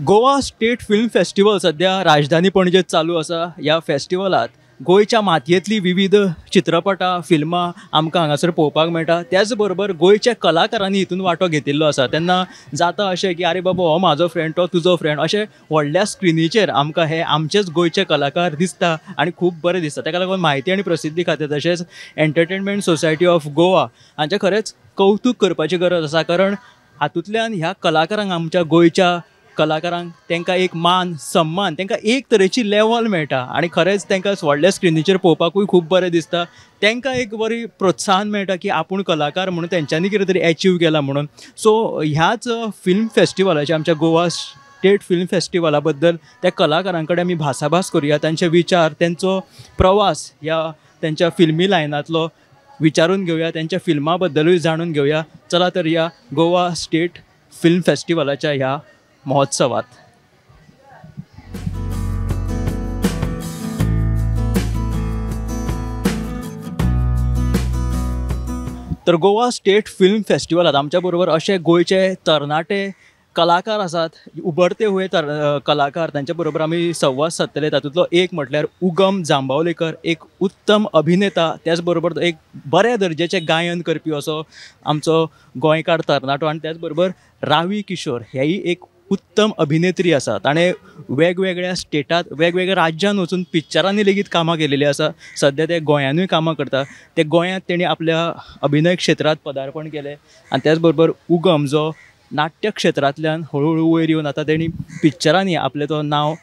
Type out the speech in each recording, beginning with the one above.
Goa state film festival सध्या राजधानी पणजेत चालू आसा. ह्या फेस्टिवलात गोंयच्या मातयेंतली विविध चित्रपटां फिल्मां आमकां हांगासर पळोवपाक मेळटा. त्याच बरोबर गोंयच्या कलाकारांनी हितून वांटो घेतिल्लो आसा. तेन्ना जाता अशें की अरे बाबा हो म्हाजो फ्रेंड, तो तुजो फ्रेंड, अशें व्हडल्या स्क्रिनीचेर आमकां हे आमचेच गोंयचे कलाकार दिसता आनी खूब बरें दिसता. ताका लागून म्हायती आनी प्रसिद्धी खातें तशेंच एंटरटेनमेंट सोसायटी ऑफ गोवा हांचें खरेंच कौतूक करपाची गरज आसा, कारण हातूंतल्यान ह्या कलाकारांक, आमच्या गोंयच्या कलाकारांक तांकां एक मान सम्मान, तांकां एक तरेची लेवल मेळटा आनी खरेंच तांकां व्हडल्या स्क्रिनीचेर पळोवपाकूय खूब बरें दिसता. तांकां एक बरी प्रोत्साहन मेळटा की आपूण कलाकार म्हणून तेंच्यांनी कितें तरी एचीव केलां म्हणून. सो ह्याच फिल्म फेस्टिवलाचे, आमच्या गोवा स्टेट फिल्म फेस्टिवला बद्दल त्या कलाकारां कडेन आमी भासाभास करुया, तांचे विचार, तांचो प्रवास ह्या तेंच्या फिल्मी लायनांतलो विचारून घेवया, तेंच्या फिल्मां बद्दलूय जाणून घेवया. चला तर ह्या गोवा स्टेट फिल्म फेस्टिवलाच्या ह्या महोत्सवात. तर गोवा स्टेट फिल्म फेस्टिवलात आमच्या बरोबर अशे गोंयचे तरणाटे कलाकार आसात, उबरते हुए कलाकार, तांच्या बरोबर आमी संवाद सादतले. तातूंतलो एक म्हटल्यार उगम जांबावलेकर, एक उत्तम अभिनेता, त्याच बरोबर एक बऱ्या दर्जेचें गायन करपी असो आमचो गोंयकार तरणाटो, आनी त्याच बरोबर रावी किशोर हेय एक उत्तम अभिनेत्री आसा. ताणें वेगवेगळ्या स्टेटात, वेगवेगळ्या राज्यांत वचून पिक्चरांनी लेगीत कामां केलेलीं आसा. सद्या ते गोंयानूय कामां करता. ते गोंयांत तेणी आपल्या अभिनय क्षेत्रांत पदार्पण केलें आनी त्याच बरोबर उगम जो नाट्य क्षेत्रांतल्यान हळुहळू वयर येवन आतां तेणी पिक्चरांनी आपलें तो नांव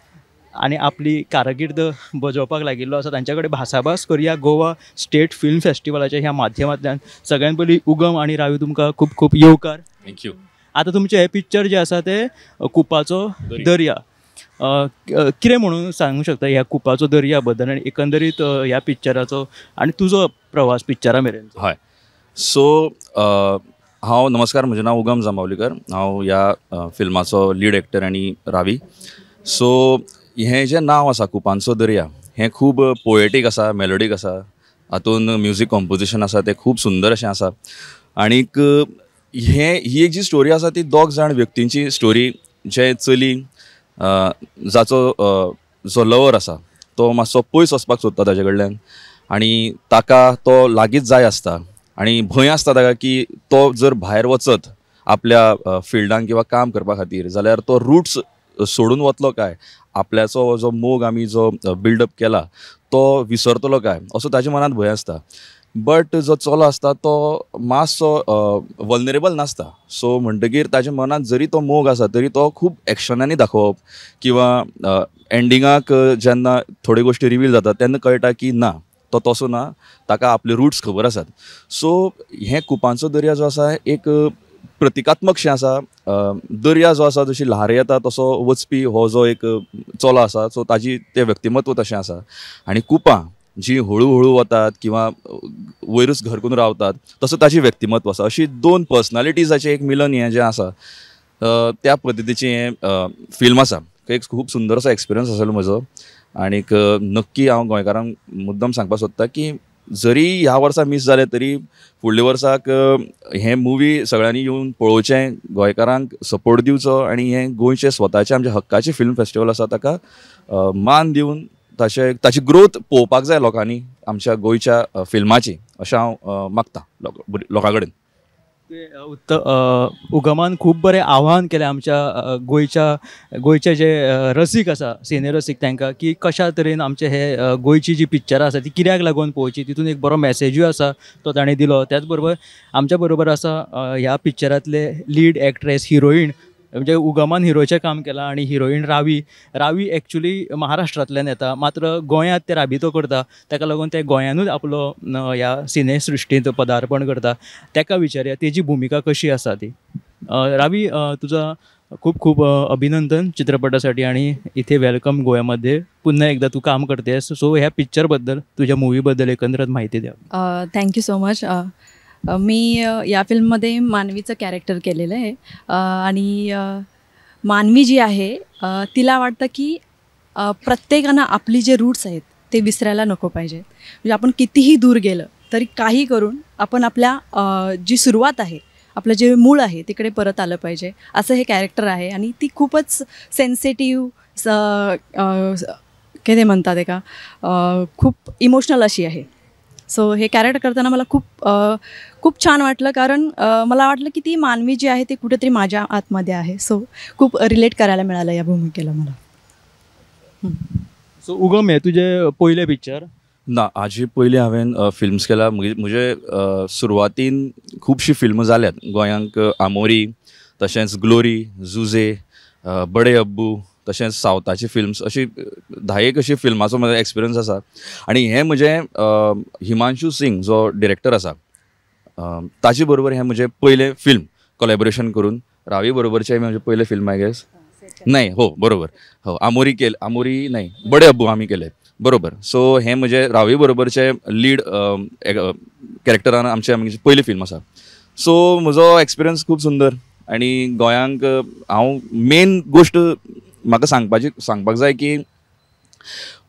आनी आपली कारकीर्द बजोवपाक लागिल्लो आसा. तांच्या कडेन भासाभास करुया गोवा स्टेट फिल्म फेस्टिवलाच्या ह्या माध्यमांतल्यान. सगळ्यान पयलीं उगम आनी रावी, तुमकां खूब खूब येवकार. Thank you. आतां तुमचें हें पिक्चर जें आसा तें कुपाचो दर्या, कितें म्हणून सांगूंक शकता ह्या कुपाचो दर्या बद्दल आनी एकंदरीत ह्या पिक्चराचो आनी तुजो प्रवास पिक्चरा मेरेन? हय, सो हांव, नमस्कार, म्हजें नांव उगम जांबावलेकर, हांव ह्या फिल्माचो लीड एक्टर आनी रावी. सो हें जें नांव आसा कुपांचो दर्या, हें खूब पोएटीक आसा, मेलोडीक आसा, हातून म्युजीक कॉम्पोजिशन आसा तें खूब सुंदर अशें आसा. आनीक हें ही एक जी स्टोरी आसा ती दोग जाण व्यक्तींची स्टोरी, जे चली जाचो जो लवर आसा तो मातसो पयस वचपाक सोदता ताजे कडल्यान आनी ताका तो लागींच जाय आसता आनी भंय आसता ताका की तो जर भायर वचत आपल्या फिल्डान किंवा काम करपा खातीर जाल्यार तो रुट्स सोडून वतलो काय, आपल्याचो जो मोग आमी जो बिल्डअप केला तो विसरतलो काय, असो ताज्या मनांत भंय आसता. बट जो चलो आसता तो मातसो वल्नरेबल नासता. सो म्हणटगीर ताज्या मनांत जरी तो मोग आसा तरी तो खूब एक्शनांनी दाखोवप किंवा एंडिंगाक जेन्ना थोड्यो गोश्टी रिवील जाता तेन्ना कळटा की ना, तो तसो ना, ताका आपले रुट्स खबर आसात. सो हें कुपांचो दर्या जो आसा एक प्रतिकात्मकशें आसा. दर्या जो आसा जशी ल्हार येता तसो वचपी हो जो एक चलो आसा, सो ताजी तें व्यक्तिमत्व तशें आसा. आनी कुपां जी हळू हळू वतात किंवा वयरूच घर करून रावतात तसो ताजी व्यक्तिमत्व आसा. अशी दोन पर्सनालिटीजाचें एक मिलन हें जें आसा त्या पद्दतीचें हें फिल्म आसा. एक खूब सुंदर असो एक्सपिरियन्स आसलो म्हजो आनीक नक्की हांव गोंयकारांक मुद्दम सांगपाक सोदता की जरी ह्या वर्सा मीस जालें तरी फुडल्या वर्साक हें मुवी सगळ्यांनी येवन पळोवचें, गोंयकारांक सपोर्ट दिवचो आनी हें गोंयचें स्वताचें आमच्या हक्काचें फिल्म फेस्टिवल आसा ताका मान दिवन ताचे ताची ग्रोथ पळोवपाक जाय लोकांनी, आमच्या गोंयच्या फिल्माची, अशें हांव मागता लोकां कडेन. उगमान खूब बरें आव्हान केलें आमच्या गोंयचे जे रसीक आसा, सिने रसीक, तांकां की कशा तरेन आमचे हे गोंयची जी पिक्चरां आसा ती कित्याक लागून पळोवची, तितून एक बरो मॅसेजूय आसा तो ताणें दिलो. त्याच बरोबर आमच्या बरोबर आसा ह्या पिक्चरांतले लीड एक्ट्रेस, हिरोईन, म्हणजे उगमान हिरोचें काम केलां आनी हिरोईन रावी. रावी एक्चुली महाराष्ट्रांतल्यान येता, मात्र गोंयांत ते राबितो करता, ताका लागून ते गोंयानूच आपलो ह्या सिने सृश्टींत पदार्पण करता. ताका विचारया तेजी भुमिका कशी आसा ती. रावी, तुझा खूब खूब अभिनंदन चित्रपटासाठी आणि इथे welcome गोव्यामध्ये पुन्हा एकदा तू काम करतेस. सो ह्या पिक्चरबद्दल, तुझ्या मूवीबद्दल एकंदरीत माहिती द्या. Thank you so much. मी या फिल्ममध्ये मानवीचं कॅरेक्टर केलेलं आहे आणि मानवी जी आहे तिला वाटतं की प्रत्येकानं आपली जे रूट्स आहेत ते विसरायला नको पाहिजे. म्हणजे आपण कितीही दूर गेलं तरी काही करून आपण आपल्या जी सुरुवात आहे आपलं जे मूळ आहे तिकडे परत आलं पाहिजे, असं हे कॅरेक्टर आहे. आणि ती खूपच सेन्सिटिव्ह, काय ते म्हणतात का, खूप इमोशनल अशी आहे. सो हे कॅरेक्टर करताना मला खूप खूप छान वाटलं, कारण मला वाटलं की ती मानवी जी आहे ती कुठेतरी माझ्या आतमध्ये आहे. सो खूप रिलेट करायला मिळालं या भूमिकेला मला. सो उगम, हे तुझे पयलें पिक्चर? ना, हाजे पयलीं हांवें फिल्म्स केला. म्हजे सुरवातीन खुबशीं फिल्मां जाल्यात गोंयांक, आमोरी, तशेंच ग्लोरी, जुजे, बडे अब्बू, तशेंच सावथाची फिल्म्स, अशी 10 अशी फिल्माचो म्हजो एक्सपिरियन्स आसा. आनी हें म्हजें हिमांशू सिंग जो डिरेक्टर आसा ताजे बरोबर हें म्हजें पयलें फिल्म कोलॅबोरेशन करून. रावी बरोबरचें म्हजें पयलें फिल्म I guess. नाही, हो बरोबर, हो आमोरी केले, आमोरी नाही, बडे अब्बू आमी केले, बरोबर. सो हें म्हजें रावी बरोबरचें लीड कॅरेक्टरान आमचें आमचें पयलें फिल्म आसा. सो म्हजो एक्सपिरियन्स खूब सुंदर आनी गोंयांक हांव मेन गोश्ट म्हाका सांगपाक जाय की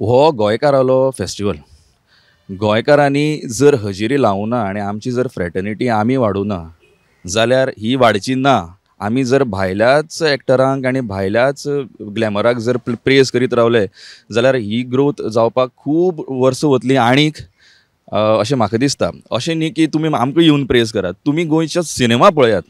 हो गोंयकारालो फेस्टिवल, गोंयकारांनी जर हजेरी लावूं ना आनी आमची जर फ्रेटर्निटी आमी वाडोवना जाल्यार ही वाडची ना. आमी जर भायल्याच एक्टरांक आनी भायल्याच ग्लॅमराक जर प्रेज करीत रावले जाल्यार ही ग्रोथ जावपाक खूब वर्सां वतलीं आनीक अशें म्हाका दिसता. अशें न्ही की तुमी आमकां येवन प्रेज करात, तुमी गोंयचो सिनेमा पळयात,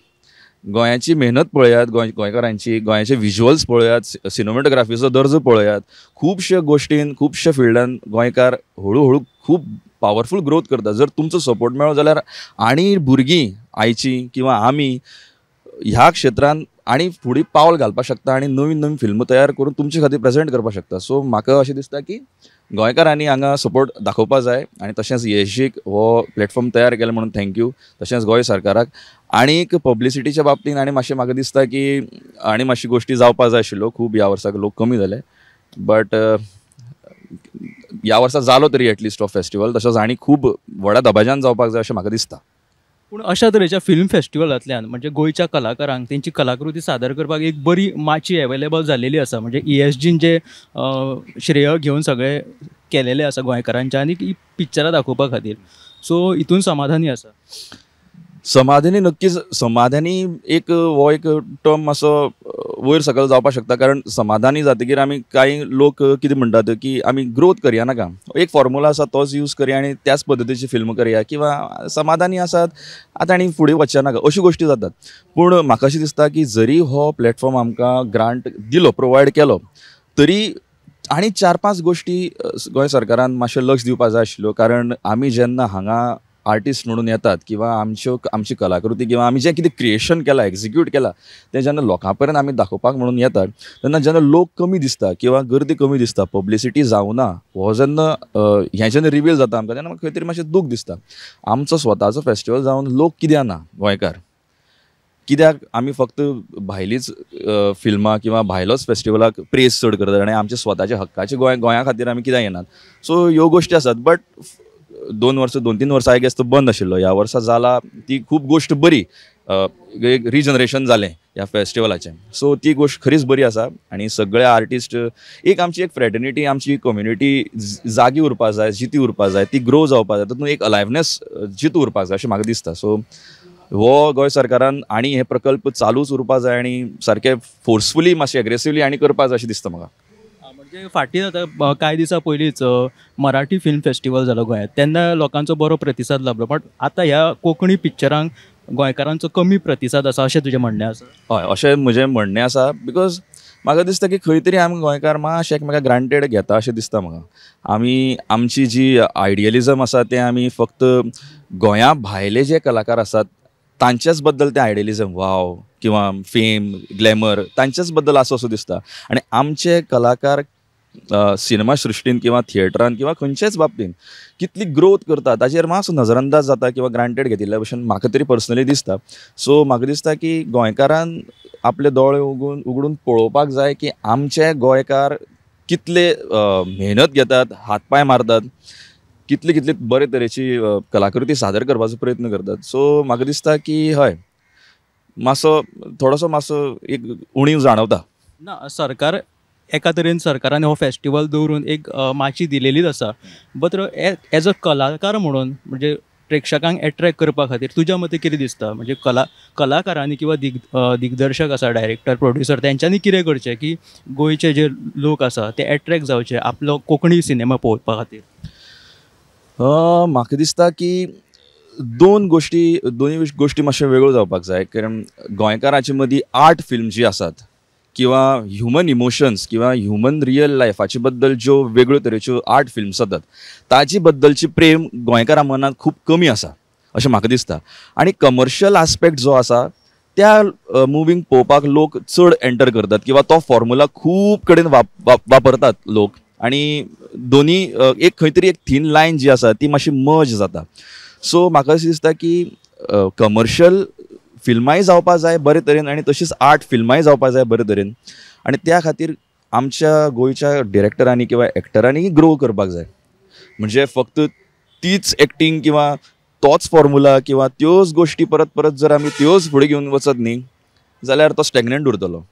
गोंयाची मेहनत पळयात, गोंयकारांची, गोंयाचे विज्युअल्स पळयात, सिनेमॅटोग्राफीचो दर्जो पळयात. खुबश्या गोश्टीन, खुबश्या फिल्डान गोंयकार हळू हळू खूब पावरफूल ग्रोथ करता. जर तुमचो सपोर्ट मेळ्ळो जाल्यार आनी भुरगीं आयचीं किंवा आमी ह्या क्षेत्रान आनी फुडें पावल घालपाक शकता आनी नवीन नवीन फिल्मां तयार करून तुमचे खातीर प्रेजेंट करपाक शकता. सो म्हाका अशें दिसता की गोंयकारांनी हांगा सपोर्ट दाखोवपाक जाय आनी तशेंच येशीक हो प्लॅटफॉर्म तयार केलो म्हणून thank you, तशेंच गोंय सरकाराक. आनीक पब्लिसिटीच्या बाबतीन आनी मातशें म्हाका दिसता की आनी मातशी गोश्टी जावपाक जाय आशिल्ल्यो. खूब ह्या वर्साक लोक कमी जाले, बट ह्या वर्सा जालो तरी एटलिस्ट हो फेस्टिवल, तशेंच आनी खूब व्हडा दबाज्यान जावपाक जाय अशें म्हाका दिसता. पूण अशा तरेच्या फिल्म फेस्टिवलांतल्यान म्हणजे गोंयच्या कलाकारांक तेंची कलाकृती सादर करपाक एक बरी माची अवेलेबल जाल्लेली आसा. म्हणजे ESGन जे श्रेय घेवन सगळें केलेलें आसा गोंयकारांच्या आनी ही पिक्चरां दाखोवपा खातीर, सो हितून समाधानी आसा. समाधानी नक्कीच, समाधानी एक हो एक टर्म मातसो वयर सकयल जावपाक शकता, कारण समाधानी जातकीर आमी कांय लोक कितें म्हणटात की आमी ग्रोथ करया नाका, एक फॉर्मुला आसा तोच यूज करया आनी त्याच पद्दतीची फिल्म करया, किंवा समाधानी आसात आतां आनी फुडें वचचें नाका, अश्यो गोश्टी जातात. पूण म्हाका अशें दिसता की जरी हो प्लॅटफॉर्म आमकां ग्रांट दिलो, प्रोवायड केलो, तरी आनी 4-5 गोश्टी गोंय सरकारान मातशें लक्ष दिवपाक जाय आशिल्ल्यो. कारण आमी जेन्ना हांगा आर्टिस्ट म्हणून येतात किंवा आमची कलाकृती किंवा आमी जें कितें क्रिएशन केलां, एक्जिक्यूट केलां, तें जेन्ना लोकां पर्यंत आमी दाखोवपाक म्हणून येतात तेन्ना जेन्ना लोक कमी दिसता किंवा गर्दी कमी दिसता, पब्लिसिटी जावना, हो जेन्ना हें जेन्ना रिवील जाता आमकां तेन्ना खंय तरी मातशें दूख दिसता. आमचो स्वताचो फेस्टिवल जावन लोक कित्याक ना गोंयकार, कित्याक आमी फक्त भायलीच फिल्मां किंवा भायलोच फेस्टिवलाक प्रेस चड करतात आनी आमच्या स्वताच्या हक्काचे गोंया खातीर आमी कित्याक येनात. सो ह्यो गोश्टी आसात. बट 2 वर्सां 2-3 वर्सां I guess तो बंद आशिल्लो, ह्या वर्सा जाला ती खूब गोश्ट बरी, एक रिजनरेशन जालें ह्या फेस्टिवलाचें. सो ती गोश्ट खरीच बरी आसा आनी सगळे आर्टिस्ट एक आमची एक फ्रेटर्निटी, आमची कम्युनिटी जागी उरपा जाय, जिती उरपा जाय, ती ग्रो जावपा जाय, तातूंत एक अलायवनेस जित उरपा जाय अशें म्हाका दिसता. सो हो गोंय सरकारान आनी हे प्रकल्प चालूच उरपा जाय आनी सारके फोर्सफुली मातशें एग्रेसिवली आनी करपा जाय अशें दिसता म्हाका. म्हणजे फाटीं आतां कांय दिसां पयलींच मराठी फिल्म फेस्टिवल जालो गोंयांत, तेन्ना लोकांचो बरो प्रतिसाद लाबलो, बट आतां ह्या कोंकणी पिक्चरांक गोंयकारांचो कमी प्रतिसाद आसा अशें तुजें म्हणणें आसा? हय, अशें म्हजें म्हणणें आसा, because म्हाका दिसता की खंय तरी आमी गोंयकार मातशें एकमेकाक ग्रांटेड घेता अशें दिसता म्हाका. आमी आमची जी आयडियलिजम आसा तें आमी फक्त गोंया भायले जे कलाकार आसात तांच्याच बद्दल तें आयडियलिजम वाव किंवा फेम ग्लॅमर तांच्याच बद्दल आसा असो दिसता. आनी आमचे कलाकार सिनेमा सृश्टीन किंवा थिएटरान किंवा खंयच्याच बाबतीन कितली ग्रोथ करता ताचेर मातसो नजरअंदाज जाता किंवा ग्रांटेड घेतिल्ल्या भशेन म्हाका तरी पर्सनली दिसता. सो म्हाका दिसता की गोंयकारान आपले दोळे उगडून पळोवपाक जाय की आमचे गोंयकार कितले मेहनत घेतात, हात पांय मारतात, कितले कितले बरे तरेची कलाकृती सादर करपाचो प्रयत्न करतात. सो म्हाका दिसता की हय, मातसो थोडोसो मातसो एक उणीव जाणवता. ना, सरकार एका तरेन सरकारान हो फेस्टिवल दवरून एक माची दिलेलीच आसा, बट एज अ कलाकार म्हणून म्हणजे प्रेक्षकांक एट्रॅक्ट करपा खातीर तुज्या मते कितें दिसता? म्हणजे कलाकारांनी किंवा दिग्दर्शक आसा, डायरेक्टर, प्रोड्युसर, तेंच्यांनी कितें करचें की गोंयचे जे लोक आसा ते एट्रॅक्ट जावचे आपलो कोंकणी सिनेमा पळोवपा खातीर? म्हाका दिसता की दोनूय गोश्टी मातश्यो वेगळ्यो जावपाक जाय. कारण गोंयकारांचे मदीं आर्ट फिल्म जी आसात किंवा ह्युमन इमोशन्स किंवा ह्युमन रियल लायफाचे बद्दल ज्यो वेगळ्यो तरेच्यो आर्ट फिल्म्स जातात ताजे बद्दलची प्रेम गोंयकारां मनांत खूब कमी आसा अशें म्हाका दिसता. आनी कमर्शियल आस्पेक्ट जो आसा त्या मुवींक पळोवपाक लोक चड एंटर करतात किंवा तो फॉर्मुला खूब कडेन वापरतात लोक आनी दोनी एक खंय तरी एक थीन लायन जी आसा ती मातशी मर्ज जाता. सो म्हाका अशें दिसता की कमर्शियल फिल्मांय जावपा जाय बरे तरेन आनी तशीच आर्ट फिल्मांय जावपा जाय बरे तरेन आनी त्या खातीर आमच्या गोंयच्या डिरेक्टरांनी किंवा एक्टरांनी ग्रो करपाक जाय. म्हणजे फक्त तीच एक्टींग किंवा तोच फॉर्मुला किंवा त्योच गोश्टी परत परत जर आमी त्योच फुडें घेवन वचत न्ही जाल्यार तो स्टॅग्नंट उरतलो.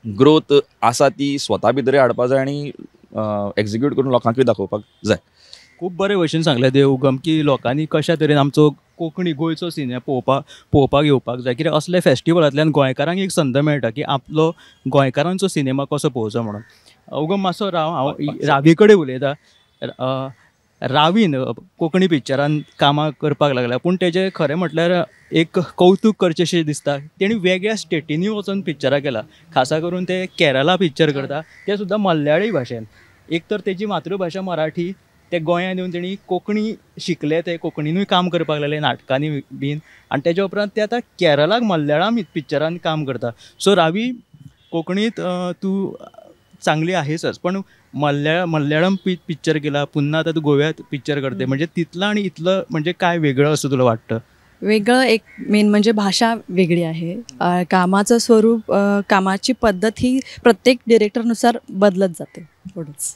ग्रोथ आसा ती स्वता भितर हाडपा जाय आनी एक्झिक्यूट करून लोकांकूय दाखोवपाक जाय. खूब बरे भशेन सांगलें देव उगम की लोकांनी कशा तरेन आमचो कोंकणी गोंयचो सिनेमा पळोवपाक येवपाक जाय. कित्याक असले फेस्टिवलांतल्यान गोंयकारांक एक संद मेळटा की आपलो गोंयकारांचो सिनेमा कसो पळोवचो म्हणून. उगम मातसो राव, हांव रावी कडेन उलयता. रावीन कोंकणी पिक्चरान कामां करपाक लागल्या पूण तेजें खरें म्हटल्यार एक कौतूक करचेंशें दिसता. तेणी वेगळ्या स्टेटींनी वचून पिक्चरां केला, खासा करून ते केरला पिक्चर करता ते सुद्दां मल्याळी भाशेन. एक तर तेजी मातृभाशा मराठी, ते गोंयांत येवन तेणी कोंकणी शिकले, ते कोंकणीनूय काम करपाक लागले नाटकांनी बीन, आनी तेज्या उपरांत ते आतां केरलाक मल्याळम पिक्चरान काम करता. सो रावी, कोंकणीत तूं चांगली आहेसच पण मल्याळम पिक्चर केला, पुन्हा आता तू गोव्यात पिक्चर करते, म्हणजे तिथलं आणि इथलं म्हणजे काय वेगळं असं तुला वाटतं? वेगळं एक मेन म्हणजे भाषा वेगळी आहे, कामाचं स्वरूप, कामाची पद्धत ही प्रत्येक डिरेक्टरनुसार बदलत जाते थोडंच.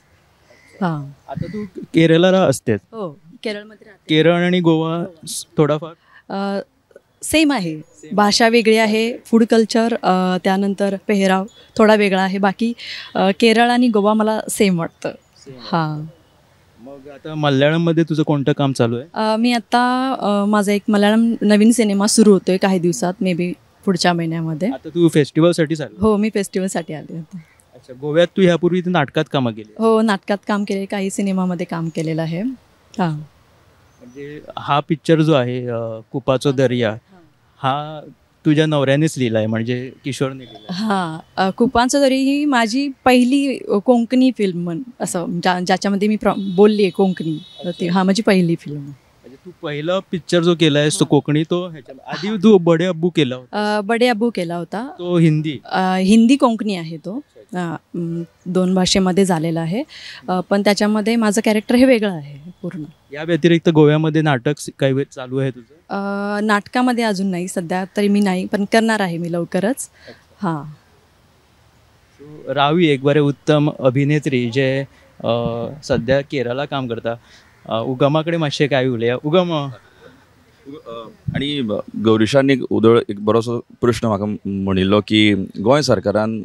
हां, आता तू केरळला असतेस? हो, केरळमध्ये राहते. केरळ आणि गोवा थोडाफार सेम आहे, भाषा वेगळी आहे, फूड कल्चर, त्यानंतर पेहराव थोडा वेगळा आहे. बाकी केरळ आणि गोवा मला सेम वाटतं. हां. मग आता मल्याळममध्ये तुझं कोणतं काम चालू आहे? मी आता माझा एक मल्याळम नवीन सिनेमा सुरू होतोय काही दिवसात, मे बी पुढच्या महिन्यामध्ये. आता तू फेस्टिवलसाठी आली? हो, मी फेस्टिवलसाठी आले होते. अच्छा, गोव्यात तू ह्यापूर्वी नाटकात कामं केली? हो, नाटकात काम केले, काही सिनेमामध्ये काम केलेलं आहे. हां, म्हणजे हा पिक्चर जो आहे कुपाचो दर्या, हा तुझ्या नवऱ्यानेच लिहिला आहे, म्हणजे किशोरने लिहिला? हां, कुपांचो दर्या ही माझी पहिली कोंकणी फिल्म, असं ज्याच्यामध्ये मी बोलली आहे कोंकणी, ती हा माझी पहिली फिल्म. म्हणजे तू पहिला पिक्चर जो केला आहेस तो कोकणी, तो ह्याच्या आधी तू बडे अब्बू केला होता? बडे अब्बू केला होता, तो हिंदी? हिंदी कोंकणी आहे तो, दोन भाषेमध्ये झालेला आहे, पण त्याच्यामध्ये माझं कॅरेक्टर हे वेगळं आहे पूर्ण. या व्यतिरिक्त गोव्यामध्ये नाटक काही चालू आहे तुझं? नाटकामध्ये अजून नाही, सध्या तरी मी नाही, पण करणार आहे मी लवकरच. हां. रावी एक बरे उत्तम अभिनेत्री जे सध्या केरळा काम करता, उगमाकडे मातशें काय उलया. उगम, आनी गौरीशान एक उदळ एक बरोसो प्रश्न म्हाका म्हणिल्लो की गोंय सरकारान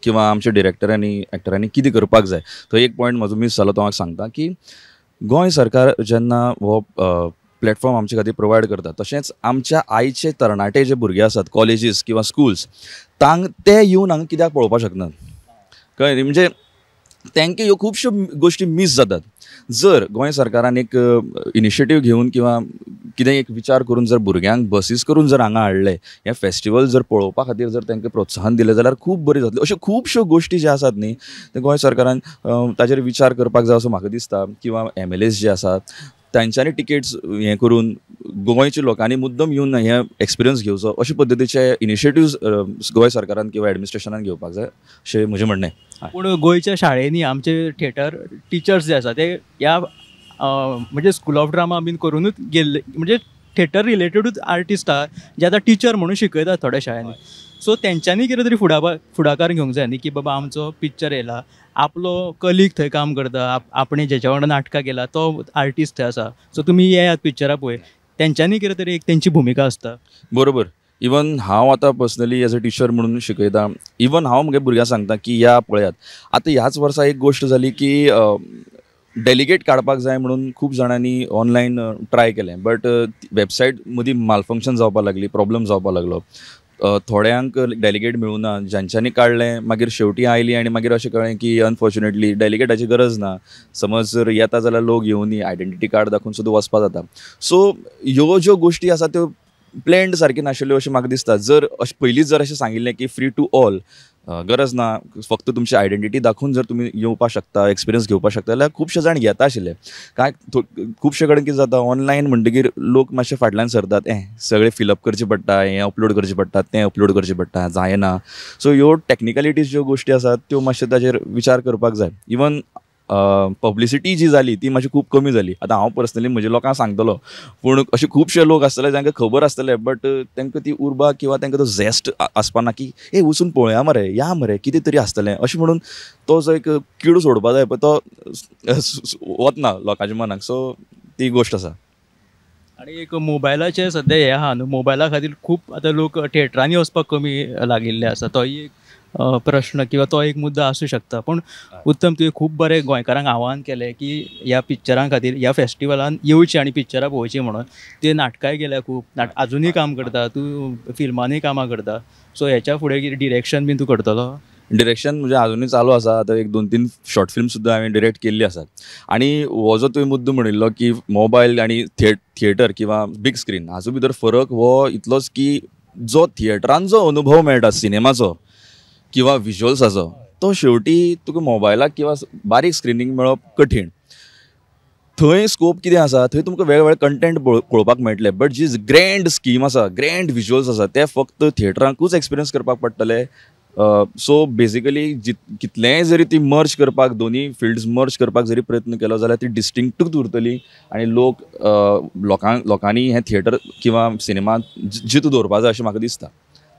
किंवा आमच्या डिरेक्टरांनी एक्टरांनी कितें करपाक जाय. तो एक पॉयंट म्हजो मीस जालो, तो म्हाका सांगता की गोंय सरकार जेन्ना हो प्लॅटफॉर्म आमचे खातीर प्रोवायड करता, तशेंच आमच्या आयचे तरणाटे जे भुरगे आसात कॉलेजीस किंवा स्कुल्स, ते येवन हांगा कित्याक पळोवपाक शकनात, कळ्ळें न्ही? म्हणजे तांकां ह्यो खुबश्यो गोश्टी मीस जातात. जर गोंय सरकारान एक इनिशिएटीव घेवन किंवा कितें एक विचार करून जर भुरग्यांक बसीस करून जर हांगा हाडले, हें फेस्टिवल जर पळोवपा खातीर जर तांकां प्रोत्साहन दिलें जाल्यार खूब बरें जातलें. अश्यो खुबश्यो गोश्टी ज्यो आसात न्ही ते गोंय सरकारान ताजेर विचार करपाक जाय असो म्हाका दिसता. किंवा MLAs जे आसात तांच्यांनी टिकेट्स हें करून गोंयच्या लोकांनी मुद्दम येवन हें एक्सपिरियन्स घेवचो, अशे पद्दतीचे इनिशिएटिव्स गोंय सरकारान किंवा एडमिनिस्ट्रेशनान घेवपाक जाय अशें म्हजें म्हणणें. पूण गोंयच्या शाळेंनी आमचे थिएटर टिचर्स जे आसा ते ह्या म्हणजे स्कूल ऑफ ड्रामा बीन करूनूच गेल्ले, म्हणजे थिएटर रिलेटेडूच आर्टिस्ट आहा जे आतां टिचर म्हणून शिकयतात थोड्या शाळांनी. सो तेंच्यांनी कितें तरी फुडाकार घेवंक जाय न्ही की बाबा आमचो पिक्चर येयला, आपलो कलीग थंय काम करता, आपणे जेच्या वांगडा नाटकां केला तो आर्टिस्ट थंय आसा, सो तुमी येयात पिक्चरां पळय, तेंच्यांनी कितें तरी एक तेंची भुमिका आसता. बरोबर. इवन हांव आतां पर्सनली एज अ टिचर म्हणून शिकयता, इवन हांव म्हगे भुरग्यांक सांगता की या पळयात. आतां ह्याच वर्सा एक गोश्ट जाली की डेलिगेट काडपाक जाय म्हणून खूब जाणांनी ऑनलायन ट्राय केलें, बट वेबसायट मदीं मालफंक्शन जावपाक लागली, प्रॉब्लम जावपाक लागलो. थोड्यांक डेलिगेट मेळूं ना, ज्यांच्यांनी काडलें मागीर शेवटी आयली आनी मागीर अशें कळ्ळें की अनफॉर्च्युनेटली डेलिगेटाची गरज ना, समज जर येता जाल्यार लोक येवनी आयडेंटिटी कार्ड दाखोवन सुद्दां वचपा जाता. सो ह्यो ज्यो गोश्टी आसा त्यो प्लॅन्ड सारक्यो नाशिल्ल्यो अशें म्हाका दिसता. जर अशें पयलींच जर अशें सांगिल्लें की फ्री टू ऑल, गरज ना, फक्त तुमची आयडेंटिटी दाखोवन जर तुमी येवपाक शकता, एक्सपिरियन्स घेवपाक शकता जाल्यार खुबशे जाण घेता आशिल्ले. कांय खुबशे कडेन कितें जाता, ऑनलायन म्हणटकीर लोक मातशे फाटल्यान सरतात, सगळें फिलअप करचें पडटा, हें अपलोड करचें पडटा, तें अपलोड करचें पडटा, जायना. सो ह्यो टॅक्निकलिटीज ज्यो गोश्टी आसात त्यो मातशे ताजेर विचार करपाक जाय. इवन पब्लिसिटी जी जाली ती मातशी खूब कमी जाली. आतां हांव पर्सनली म्हज्या लोकांक सांगतलो, पूण अशे खुबशे लोक आसतले जांकां खबर आसतले, बट तांकां ती उर्बा किंवा तांकां तो झेस्ट आसपा ना की ए वचून पळोवया मरे, या मरे, कितें तरी आसतलें अशें म्हणून तो जो एक किडो सोडपा जाय पळय तो वतना लोकांच्या मनाक. सो ती गोश्ट आसा. आनी एक मोबायलाचें सद्या हें आहा न्हू, मोबायला खातीर खूब आतां लोक थिएटरांनी वचपाक कमी लागिल्ले आसा, तोय एक प्रश्न किंवा तो एक मुद्दा आसूं शकता. पूण उत्तम, तुवें खूब बरें गोंयकारांक आव्हान केलें की ह्या पिक्चरां खातीर ह्या फेस्टिवलान येवचें आनी पिक्चरां पळोवचीं म्हणून. तुवें नाटकांय केल्या खूब, आजुनूय काम करता तूं, फिल्मांनीय कामां करता. सो हेच्या फुडें कितें डिरेक्शन बीन तूं करतलो? डिरेक्शन म्हणजे आजुनूय चालू आसा. आतां 1-2-3 शॉर्ट फिल्म सुद्दां हांवें डिरेक्ट केल्ली आसात. आनी हो जो तुवें मुद्दो म्हणिल्लो की मोबायल आनी थिएटर किंवा बीग स्क्रीन हाजो भितर फरक हो इतलोच की जो थिएटरान जो अनुभव मेळटा सिनेमाचो किंवा विज्युअल्साचो, तो शेवटी तुका मोबायलाक किंवा बारीक स्क्रिनींग मेळप कठीण. थंय स्कोप कितें आसा, थंय तुमकां वेगवेगळे कंटेंट पळोवपाक मेळटले, बट जी ग्रँड स्कीम आसा, ग्रँड विज्युअल्स आसा, ते फक्त थिएटरांकूच एक्सपिरियन्स करपाक पडटले. सो बेजिकली कितलेंय जरी ती मर्ज करपाक, दोनी फिल्ड्स मर्ज करपाक जरी प्रयत्न केलो जाल्यार ती डिस्टिंक्टूच उरतली आनी लोक लोकांनी हें थिएटर किंवा सिनेमा जितू दवरपा जाय अशें म्हाका दिसता.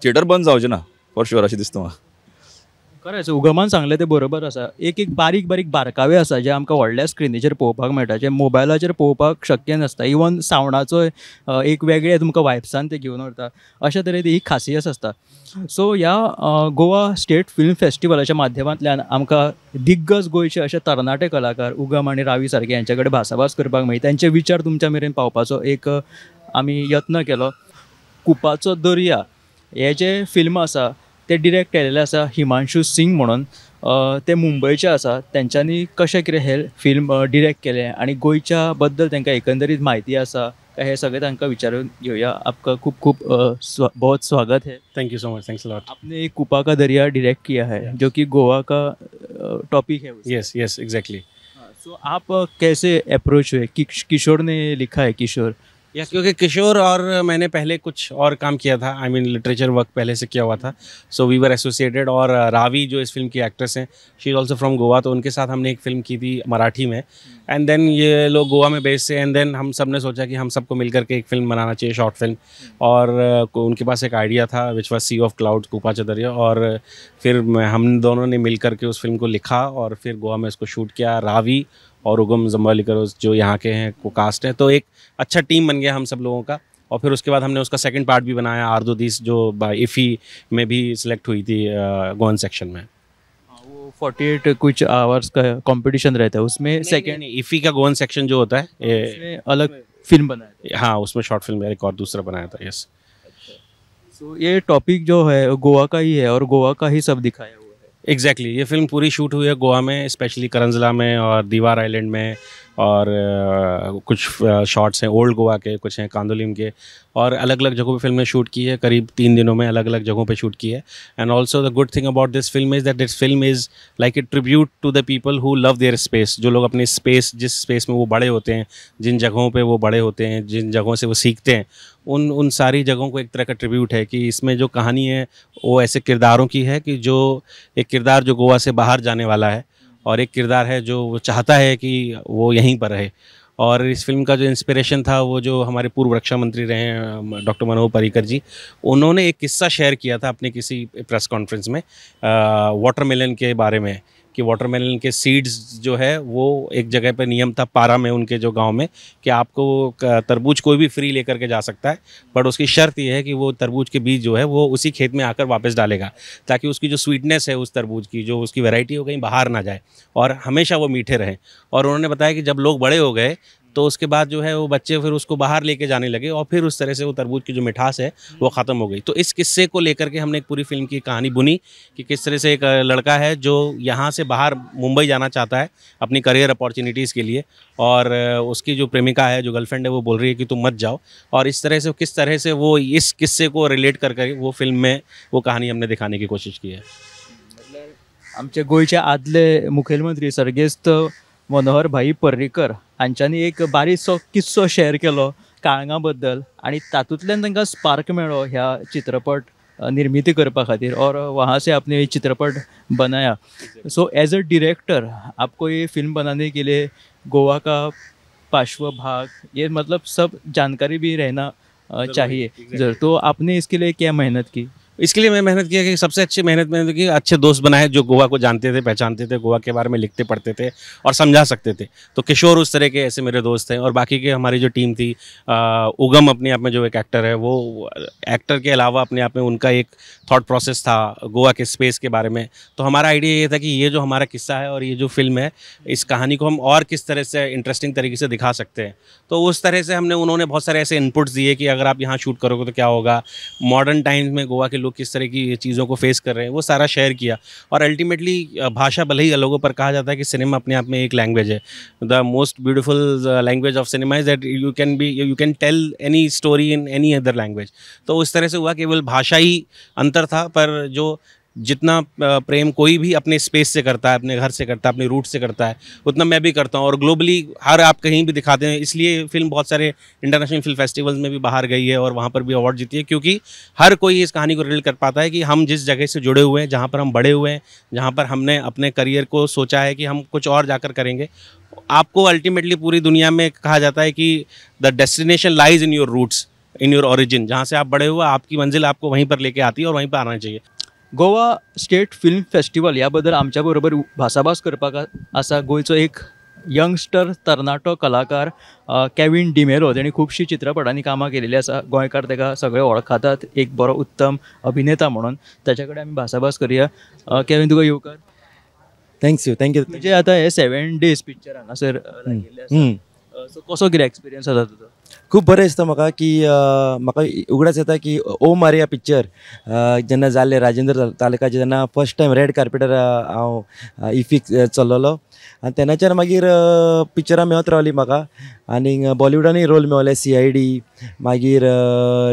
थिएटर बंद जावचें ना फॉर शुअर अशें दिसता म्हाका. खरेंच उगमान सांगलें तें बरोबर आसा. एक एक बारीक बारीक बारकावे आसा जे आमकां व्हडल्या स्क्रिनीचेर पळोवपाक मेळटा, जे मोबायलाचेर पळोवपाक शक्य नासता. इवन सावंडाचो एक वेगळे तुमकां वायब्सान ते घेवन व्हरता. अशा तरेन ही खासियत आसता. सो ह्या गोवा स्टेट फिल्म फेस्टिवलाच्या माध्यमांतल्यान आमकां दिग्गज गोंयचे अशे तरणाटे कलाकार उगम आनी रावी सारके यांचे कडेन भासाभास करपाक मेळ्ळी. त्यांचे विचार तुमच्या मेरेन पावपाचो एक आमी यत्न केलो. कुपाचो दर्या हे जे फिल्म आसा ते डिरेक्ट केलेले आसा हिमांशू सिंग म्हणून, ते मुंबयचे आसा. तेंच्यांनी कशें कितें हे फिल्म डिरेक्ट केलें आनी गोंयच्या बद्दल तांकां एकंदरीत म्हायती आसा काय हें सगळें तांकां विचारून घेवया. आपका खूब खूब बहुत स्वागत है. Thank you so much, thanks a lot. आपने एक कुपा का दरिया डिरेक्ट किया है जो कि गोवा का टॉपिक है. Yes yes exactly. सो आप कैसे अप्रोच हुए? किशोर ने लिखा है, किशोर या क्योंकि किशोर और मैंने पहले कुछ और काम किया था, I mean literature work पहले से किया हुआ था, सो we were associated. और रावी जो इस फिल्म की एक्ट्रेस हैं, she is also from Goa, तो उनके साथ हमने एक फ़िल्म की थी मराठी में. एंड then ये लोग गोवा में बेस्ड थे, एंड then हम सब ने सोचा कि हम सबको मिल करके एक फ़िल्म बनाना चाहिए, शॉर्ट फिल्म. और उनके पास एक आइडिया था which was sea of cloud, Kupacha Darya. और फिर हम दोनों ने मिल करके उस फिल्म को लिखा और फिर गोवा में उसको शूट किया. रावी और उगम जम्वालीकर जो यहाँ के हैं को कास्ट हैं, तो एक अच्छा टीम बन गया हम सब लोगों का. और फिर उसके बाद हमने उसका सेकंड पार्ट भी बनाया, आर्दो दीस, जो इफ़ी में भी सिलेक्ट हुई थी गोवन सेक्शन में. वो 48 कुछ आवर्स का कंपटीशन रहता है उसमें. सेकंड इफ़ी का गोवन सेक्शन जो होता है अलग फिल्म बनाया, हाँ उसमें शॉर्ट फिल्म एक और दूसरा बनाया था. यस. सो ये टॉपिक जो है गोवा का ही है और गोवा का ही सब दिखाया हुआ है. एग्जैक्टली ये फिल्म पूरी शूट हुई है गोवा में, स्पेशली करंजला में और दीवार आइलैंड में, और कुछ शॉट्स हैं ओल्ड गोवा के, कुछ हैं कांदोलिम के, और अलग अलग जगहों पे फिल्म ने शूट की है. करीब 3 दिनों में अलग अलग जगहों पे शूट की है. And also the good thing about this film is that this film is like a tribute to the people who love their space. जो लोग अपने स्पेस, जिस स्पेस में वो बड़े होते हैं, जिन जगहों पर वो बड़े होते हैं, जिन जगहों से वो सीखते हैं, उन उन सारी जगहों को एक तरह का ट्रिब्यूट है. कि इसमें जो कहानी है वो ऐसे किरदारों की है कि जो एक किरदार जो गोवा से बाहर जाने वाला है और एक किरदार है जो वो चाहता है कि वो यहीं पर रहे. और इस फिल्म का जो इंस्पिरेशन था वो जो हमारे पूर्व रक्षा मंत्री रहे हैं डॉक्टर मनोहर पर्रिकर जी, उन्होंने एक किस्सा शेयर किया था अपने किसी प्रेस कॉन्फ्रेंस में वाटरमेलन के बारे में, कि वाटरमेलन के सीड्स जो है वो एक जगह पर नियम था पारा में उनके जो गांव में कि आपको तरबूज कोई भी फ्री लेकर के जा सकता है, बट उसकी शर्त यह है कि वो तरबूज के बीज जो है वो उसी खेत में आकर वापस डालेगा, ताकि उसकी जो स्वीटनेस है उस तरबूज की, जो उसकी वैरायटी हो, कहीं बाहर ना जाए और हमेशा वो मीठे रहें। और उन्होंने बताया कि जब लोग बड़े हो गए तो उसके बाद जो है वो बच्चे फिर उसको बाहर लेके जाने लगे और फिर उस तरह से वो तरबूज की जो मिठास है वो ख़त्म हो गई। तो इस किस्से को लेकर के हमने एक पूरी फिल्म की कहानी बुनी कि किस तरह से एक लड़का है जो यहाँ से बाहर मुंबई जाना चाहता है अपनी करियर अपॉर्चुनिटीज़ के लिए, और उसकी जो प्रेमिका है, जो गर्लफ्रेंड है, वो बोल रही है कि तुम मत जाओ, और इस तरह से किस तरह से वो इस किस्से को रिलेट कर कर वो फिल्म में वो कहानी हमने दिखाने की कोशिश की है। आमचे गोंयचे आदले मुखेलमंत्री सर्गेस्त मनोहर भाई पर्रीकर हांच्यांनी एक बारीकसो किस्सो शेअर केलो काळंगा बद्दल आनी तातूंतल्यान तांकां स्पार्क मेळ्ळो ह्या चित्रपट निर्मिती करपा खातीर और वहाँ से आपने चित्रपट बनाया। सो एज अ डिरेक्टर आपको ये फिल्म बनाने के लिए गोवा का पार्श्व भाग ये मतलब सब जानकारी भी रहना चाहिए, तो आपने इसके लिए क्या मेहनत की? इसके लिए मैं मेहनत किया कि सबसे अच्छी मेहनत मैंने की अच्छे दोस्त बनाए जो गोवा को जानते थे, पहचानते थे, गोवा के बारे में लिखते पढ़ते थे और समझा सकते थे। तो किशोर उस तरह के ऐसे मेरे दोस्त हैं, और बाकी के हमारी जो टीम थी, उगम अपने आप में जो एक एक्टर है, वो एक्टर के अलावा अपने आप में उनका एक थाट प्रोसेस था गोवा के स्पेस के बारे में। तो हमारा आइडिया ये था कि ये जो हमारा किस्सा है और ये जो फिल्म है, इस कहानी को हम और किस तरह से इंटरेस्टिंग तरीके से दिखा सकते हैं। तो उस तरह से हमने उन्होंने बहुत सारे ऐसे इनपुट्स दिए कि अगर आप यहाँ शूट करोगे तो क्या होगा, मॉडर्न टाइम्स में गोवा के लोग किस तरह की चीज़ों को फेस कर रहे हैं, वो सारा शेयर किया। और अल्टीमेटली भाषा भले ही लोगों पर कहा जाता है कि सिनेमा अपने आप में एक लैंग्वेज है, the most beautiful language of cinema is that you can tell any story in any other language. तो उस तरह से हुआ, केवल भाषा ही अंतर था, पर जो जितना प्रेम कोई भी अपने स्पेस से करता है, अपने घर से करता है, अपने रूट से करता है, उतना मैं भी करता हूँ। और ग्लोबली हर आप कहीं भी दिखाते हैं, इसलिए फिल्म बहुत सारे इंटरनेशनल फिल्म फेस्टिवल्स में भी बाहर गई है और वहाँ पर भी अवार्ड जीती है, क्योंकि हर कोई इस कहानी को रिलेट कर पाता है कि हम जिस जगह से जुड़े हुए हैं, जहाँ पर हम बड़े हुए हैं, जहाँ पर हमने अपने करियर को सोचा है कि हम कुछ और जाकर करेंगे। आपको अल्टीमेटली पूरी दुनिया में कहा जाता है कि the destination lies in your roots, in your origin, जहाँ से आप बड़े हुए, आपकी मंजिल आपको वहीं पर लेके आती है और वहीं पर आना चाहिए। गोवा स्टेट फिल्म फेस्टिवल ह्या बद्दल आमच्या बरोबर भासाभास करपाक आसा गोंयचो एक यंगस्टर तरणाटो कलाकार केविन डिमेलो, तेणी खुबशीं चित्रपटांनी कामां केलेलीं आसा, गोंयकार ताका सगळे वळखतात एक बरो उत्तम अभिनेता म्हणून, ताच्या कडेन आमी भासाभास करुया। केविन, तुका येवकार। Thanks you, thank you. म्हणजे आतां हे 7 डेज पिक्चर हांगासर लागिल्लें आसा, सो कसो कितें एक्सपिरियन्स जाता तुजो? खूब बरें दिसता म्हाका की म्हाका उगडास येता की ओ मारिया पिक्चर जेन्ना जाल्लें राजेंद्र तालकाचें, जेन्ना फर्स्ट टायम रेड कार्पेटार हांव इफीक चल्लोलो आनी तेन्नाच्यान मागीर पिक्चरां मेळत रावलीं म्हाका आनी बॉलिवुडानूय रोल मेवले, CID, मागीर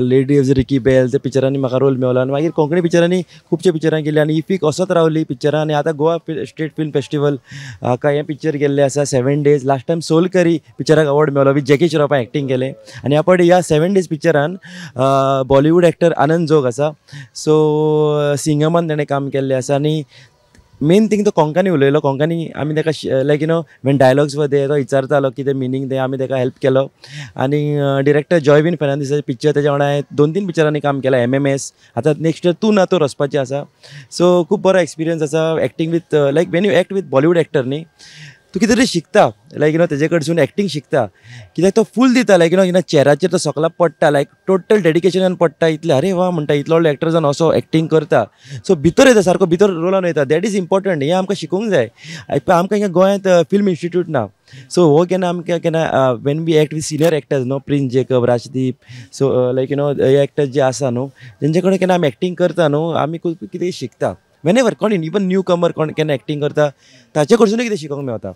लेडी ऑफ रिकी बेल, त्या पिक्चरांनी म्हाका रोल मेवलो आनी मागीर कोंकणी पिक्चरांनी खुबशे पिक्चरां केली आनी इफीक वचत रावली पिक्चरां। आनी आतां गोवा स्टेट फिल्म फेस्टिवल हाका हें पिक्चर गेल्लें आसा 7 days. Last time Sol Curry पिक्चराक अवॉर्ड मेवलो विथ जॅकी श्रॉफान एक्टींग केलें आनी ह्या फावटी ह्या 7 डेज पिक्चरान बॉलिवूड एक्टर आनंद जोग आसा, सो सिंगमान तेणें काम केल्लें आसा आनी मेन थिंग तो कोंकणी उलयलो, कोंकणी आमी ताका like you know when dialogues were there तो विचारतालो कितें मिनींग तें, आमी ताका हेल्प केलो। आनी डिरेक्टर जॉयवीन फेर्नांडीसाचें पिक्चर तेज्या वांगडा हांवें 2-3 पिक्चरांनी काम केलां, MMS, आतां नेक्स्ट इयर तूं ना तूं वचपाचें आसा। सो खूब बरो एक्सपिरियन्स आसा acting with like when you act with Bollywood actor न्ही, तूं कितें तरी शिकता, लायक you know तेजे कडसून एक्टींग शिकता, कित्याक तो फूल दिता, लायक you know जेन्ना चेहऱ्याचेर तो सकला पडटा, लायक टोटल डेडिकेशनान पडटा, इतलें अरे वा म्हणटा इतलो व्हडलो एक्टर जावन असो एक्टींग करता, सो भितर येता सारको भितर रोलान वयता, that is important. हें आमकां शिकूंक जाय, आमकां हिंगा गोंयांत फिल्म इन्स्टिट्यूट ना, सो हो केन्ना आमकां केन्ना when we act with senior actors न्हू, Prince Jacob, Rajdeep, so like you know हे एक्टर्स जे आसा न्हू तेंचे कडेन केन्ना आमी एक्टींग करता न्हू, आमी खूब कितें शिकता। वेनेवर कोण इवन न्यू कमर कोण केन्ना एक्टींग करता ताचे कडसूनय कितें शिकोंक मेवता।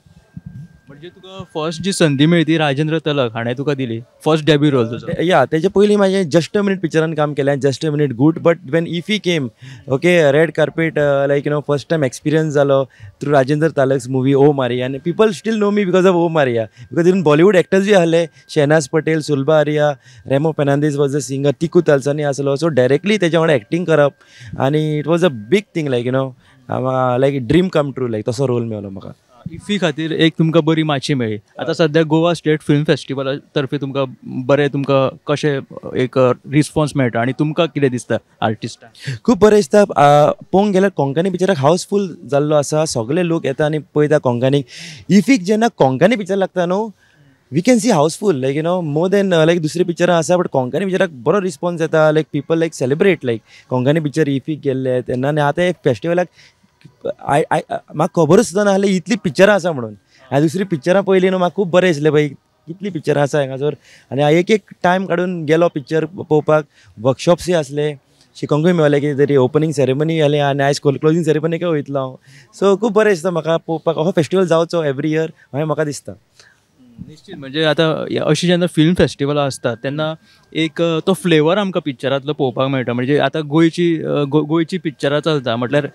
म्हणजे तुका फर्स्ट जी संदी मेळ्ळी ती राजेंद्र तलक हाणें तुका दिली, फर्स्ट डेब्यू रोल तुजो? या, तेजे पयलीं म्हाजें जस्ट अ मिनीट पिक्चरान काम केलें, just a minute good, but when IFFI came okay red carpet like you know first time experience जालो through Rajendra Talak's movie O Maria, आनी people still know me because of O Maria, because even Bollywood actors बी आहले, Shenaz Patel, Sulabha Arya, Remo Fernandes was a singer, Tiku Talsania आसलो, so directly तेज्या वांगडा acting करप आनी it was a big thing, like you know like dream come true, like तसो role मेवलो म्हाका। IFFI खातीर एक तुमकां बरी माची मेळ्ळी. आतां सद्या गोवा स्टेट फिल्म फेस्टिवला तर्फे तुमकां बरें, तुमकां कशें एक रिस्पॉन्स मेळटा आनी तुमकां कितें दिसता आर्टिस्टाक? खूब बरें दिसता. पळोवंक गेल्यार कोंकणी पिक्चराक हावसफूल जाल्लो आसा, सगळे लोक येता आनी पळयता कोंकणी. इफीक जेन्ना कोंकणी पिक्चर लागता न्हू, we can see housefull, like you know, more than like दुसरी पिक्चरां आसा, बट कोंकणी पिक्चराक बरो रिस्पॉन्स येता. Like people like celebrate like Konkani picture इफीक गेल्ले तेन्ना. आनी आतां हे फेस्टिवलाक I I म्हाका खबरूच सुद्दां नासलें इतलीं पिक्चरां आसा म्हणून. हांवें दुसरीं पिक्चरां पळयलीं न्हू, म्हाका खूब बरें दिसलें पळय कितलीं पिक्चरां आसा हांगासर. आनी हांव एक एक टायम काडून गेलो पिक्चर पळोवपाक. वर्कशॉप्सूय आसले, शिकोंकूय मेळलें कितें तरी. ओपनींग सेरेमनी जालें आनी आयज क्लोजींग सेरेमनीकय वयतलो हांव. सो खूब बरें दिसता म्हाका पळोवपाक. हो फेस्टिवल जावचो एवरी इयर अशें म्हाका दिसता. निश्चित, म्हणजे आतां अशी जेन्ना फिल्म फेस्टिवलां आसतात तेन्ना एक तो फ्लेवर आमकां पिक्चरांतलो पळोवपाक मेळटा. म्हणजे आतां गोंयची पिक्चरां चलता म्हटल्यार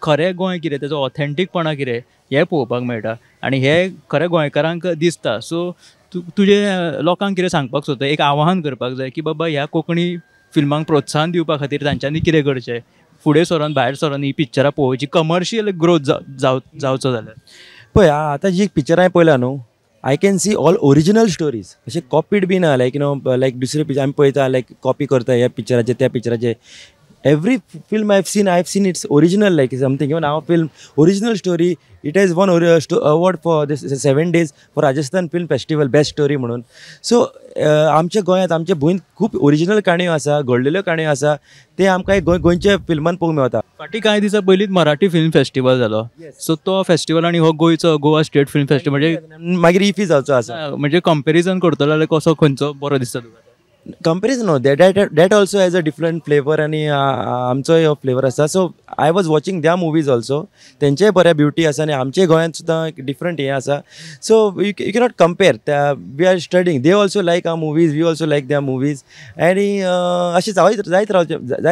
खरें गोंय कितें, तेजो ऑथेंटीकपणा कितें हें पळोवपाक मेळटा आनी हें खरें गोंयकारांक दिसता. सो तुजें लोकांक कितें सांगपाक सोदता, एक आवाहन करपाक जाय की बाबा ह्या कोंकणी फिल्मांक प्रोत्साहन दिवपा खातीर तांच्यांनी कितें करचें, फुडें सरोन भायर सरोन ही पिक्चरां पळोवची, कमर्शियल ग्रोथ जावचो जाल्यार? पळय आतां जी पिक्चरां पळयला न्हू, I can see all original stories, अशें कॉपीड बी ना. लायक you know लायक दुसरे पिक्चर आमी पळयता लायक कॉपी करता ह्या पिक्चराचे त्या पिक्चराचे. Every film I have seen it's original, like something. Even our film original story, it has won award for this 7 days for Rajasthan film festival best story म्हणून. So आमच्या गोंयांत आमच्या भुंयंत खूब ओरिजिनल काणयो आसा, घडलेल्यो काणयो आसा, ते आमकां गोंयच्या फिल्मान पळोवंक मेळटा. फाटीं कांय दिसां पयलींच मराठी फिल्म फेस्टिवल जालो, सो तो फेस्टिवल आनी हो गोंयचो गोवा स्टेट फिल्म फेस्टिवल म्हणजे मागीर इफी जावचो आसा. म्हणजे कंपेरिजन करतलो जाल्यार कसो खंयचो बरो दिसता तुका? Comparison no, that also has a different flavour आनी आमचोय हो फ्लेवर आसा. So I was watching their movies also, तेंचेय बरें ब्युटी आसा आनी आमचेय गोंयांत सुद्दां एक डिफरंट हें आसा. So you cannot compare. We are studying, they also like our movies, we also like their movies. आनी अशें जायत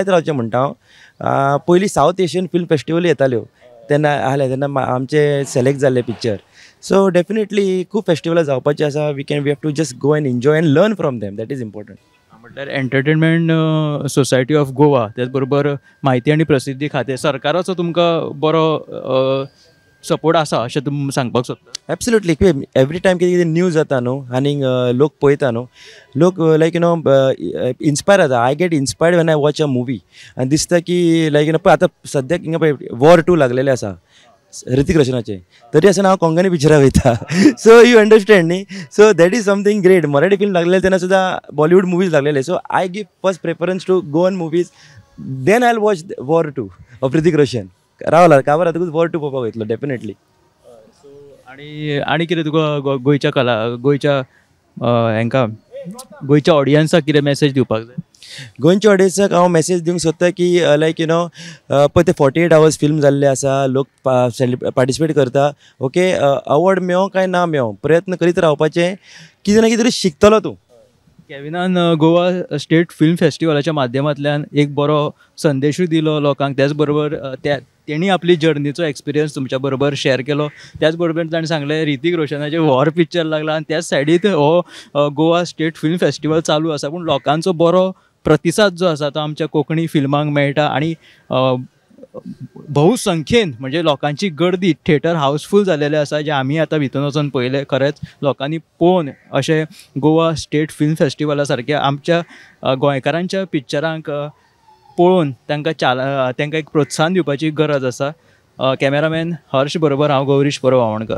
रावचें म्हणटा हांव. पयलीं सावथ एशियन फिल्म फेस्टिवल येताल्यो तेन्ना आहले, तेन्ना आमचे सिलेक्ट जाल्ले पिक्चर. सो डेफिनेटली खूब फेस्टिवलां जावपाचीं आसा. We have to just go and enjoy and learn from them, that is important. म्हटल्यार एंटरटेनमेंट सोसायटी ऑफ गोवा, त्याच बरोबर म्हायती आनी प्रसिद्धी खातें सरकाराचो तुमकां बरो सपोर्ट आसा अशें तुमी सांगपाक सोदता? एब्सोल्युटली. एवरी टायम कितें कितें न्यूज जाता न्हू आनी लोक पळयता न्हू, लोक लायक you know inspire जाता. I get inspired when I watch a movie आनी दिसता की लायक you know पळय आतां सद्याक हिंगा पळय वॉर 2 लागलेलें आसा ऋतिक रोशनाचे, तरी आसतना हांव कोंकणी पिक्चराक वयता. सो you understand न्ही. So that is something great. Marathi film लागलेले तेन्ना सुद्दां बॉलिवूड मुवीज लागलेले. So I give first preference to Goan movies, then I watch War 2 of Hrithik Roshan. रावला काबर जातकूच वॉर 2 पळोवपाक वयतलो डेफिनेटली. सो आनी कितें तुका गोंयच्या कला गोंयच्या हेंकां गोंयच्या ऑडियन्साक कितें मॅसेज दिवपाक जाय? गोंयच्या ऑडियन्साक हांव मॅसेज दिवंक सोदता की लायक you know पळय ते 48 आवर्स फिल्म जाल्ले आसा, लोक पार्टिसिपेट करता. ओके, अवॉर्ड मेळो काय ना मेळो, प्रयत्न करीत रावपाचें, कितें ना कितें तरी शिकतलो तूं. केविनान गोवा स्टेट फिल्म फेस्टिवलाच्या माध्यमांतल्यान एक बरो संदेशूय दिलो लोकांक, त्याच बरोबर तेणी आपली जर्नीचो एक्सपिरियन्स तुमच्या बरोबर शेअर केलो. त्याच बरोबर ताणें सांगलें ऋतिक रोशनाचें वॉर पिक्चर लागला आनी त्याच सायडीत हो गोवा स्टेट फिल्म फेस्टिवल चालू आसा, पूण लोकांचो बरो प्रतिसाद जो आसा तो आमच्या कोंकणी फिल्मांक मेळटा आनी बहुसंख्येन म्हणजे लोकांची गर्दी थिएटर हावसफूल जालेलें आसा, जें आमी आतां भितर वचोन पळयलें. खरेंच लोकांनी पळोवन अशें गोवा स्टेट फिल्म फेस्टिवला सारक्या आमच्या गोंयकारांच्या पिक्चरांक पळोवन तांकां तांकां एक प्रोत्साहन दिवपाची गरज आसा. कॅमेरामॅन हर्ष बरोबर हांव गौरीश परब आवाणकर.